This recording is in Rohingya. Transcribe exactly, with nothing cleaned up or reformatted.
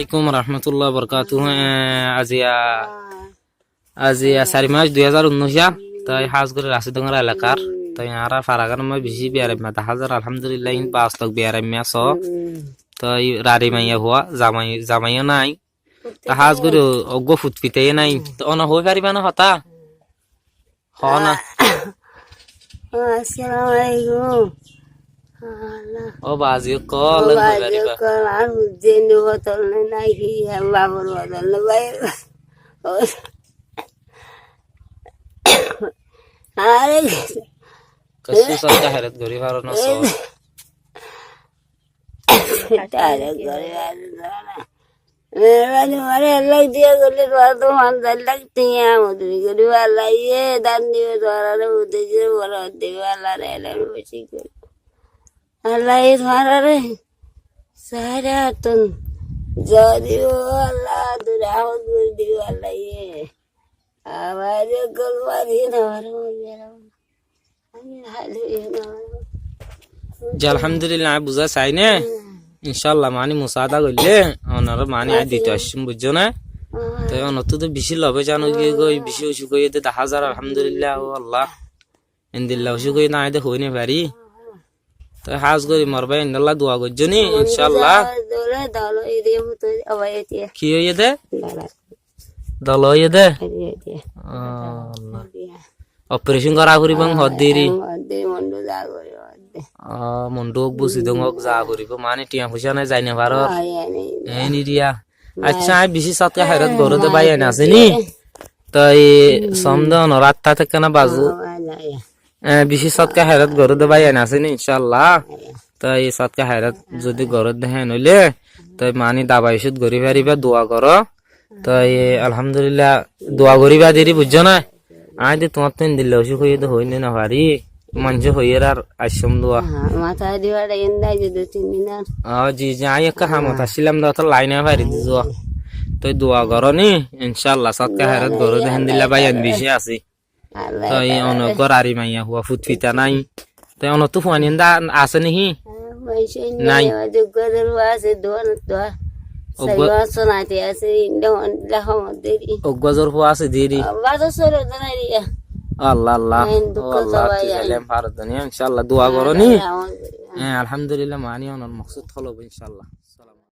Assalamu alaikum warahmatullahi wabarakatuhu. Eh, aziya, aziya sair mac dui házar unnúic. Toi hás gorí Rasidongor elakar. Toi añára faragan moi bicí biyaraimma daházar, alhamdulillah, in bastok biyaraimma so. Toi rari maiya fua, zamai, zamaiyo nai. Toi hás gorí eggúa futfitaye nai. Toi ono hoi faribá né hotá? Hoó na. Assalamu alaikum. Ó bazi ókkol, ó bazi ókkol, añár buzzi no botol no naki, añár bafor botol no bái. Are. Kessú sodka herat gorí faro na so. Sodka herat gorí faro na. Meherbani, mane ek lak diya goille, tuáñra to fañs lak tiañ amdani goriba, Allaye dan dibo tuáñrare, ude dibo, boro dibo, Allar elom beci goriba. Allaye tuáñrare sairé attún zo dibo, Allah dure ahod gori dibo, Allaye. Abar ekdom mari no mari. Ji, alhamdulillah, añí buzá sai né. Incállah, mani musaada goille, onoré mani añí dito aiccúm, buijjó né? Toi onottú to bicí lobe zan ói giyé goi, bicí ocúk óiye de daházar, alhamdulillah, ó Allah. Endilla ocúk óiye de añí de hoi no fari. Toi hás gorí mor bái endilla dua goijjó ni, incállah. Ki óiye de? Dolo óiye de? Ó Allah. Operecon gorá foribó hoó de ri. Ó, mondhú ók, busidong ók, za foribó. Mani tiañ foicá nai, zai no faror. Eén eriya. Accá, añí bicí sodka herat goró de báiyain asé ni? Toi somde onor attát ekkána bazu. Eh, bicí sodka herat goró de báiyain asé ni, incállah. Toi sodka herat zodi goró de héen óile, toi mani dabai ocúd gorí faribá, dua goró. Toi alhamdulillah, dua goríba de ri, buijjó né? Añí de tuáñttú endilla ocúk óiye de hoi no fari. Maincé hoiyér ar aiccúm dua. Ó, ji, ji, añí ekká hamot accílam de, ótolla aái no fari de dua. Toi dua goró ni, incállah, sodka herat goró de héndilla báiyain bicí asé. Toi onoggúa rari maiya fua futfita nai. Toi onottú fuain endilla asé né ki? Nai. Eggúa zor fua asé de ri. Allah, Allah. Ó Allah, tui zailem faro duniya, incállah, dua goró ni. Eh, alhamdulillah, mani onor moksud hól óibo, incállah.